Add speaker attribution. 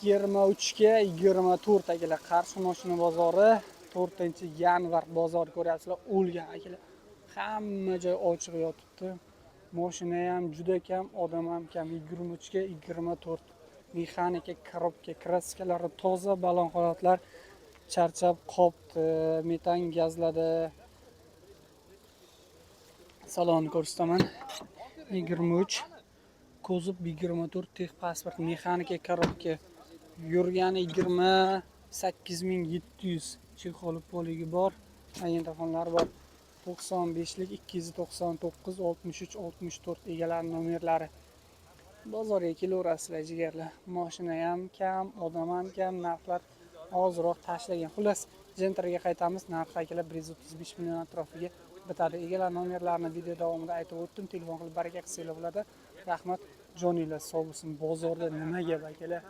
Speaker 1: 23ga 24, akalar. Qarshi moshina bozori, 4-yanvar bozor, ko'ryapsizlar, o'lgan, akalar. Hamma joy ochiq yotibdi. Moshina ham juda kam, odam ham kam. 23ga 24, mexanika, коробка, краска lari toza, balon holatlar charchab qopti, metan gazladi. Salonni ko'rsataman. 23, kuzov 24, техпаспорт, mexanika, коробка, yurgani 28 700, чехол i полigi bor, magnitofonlari bor. 95lik, 299 63 64 egalari nomerlari. Bozorga kelaverasizlar, jigarlar. Moshina ham kam, odam ham kam, narxlar ozroq tashlagan. Xullas, Gentraga qaytamiz. Narxi, akalar, 135 million atrofiga bitadi. Egalar nomerlarini video davomida aytib o'tdim, telefon qilib baraka qilsanglar bo'ladi. Rahmat, joninglar sog' bo'lsin. Bozorda nima gap, akalar?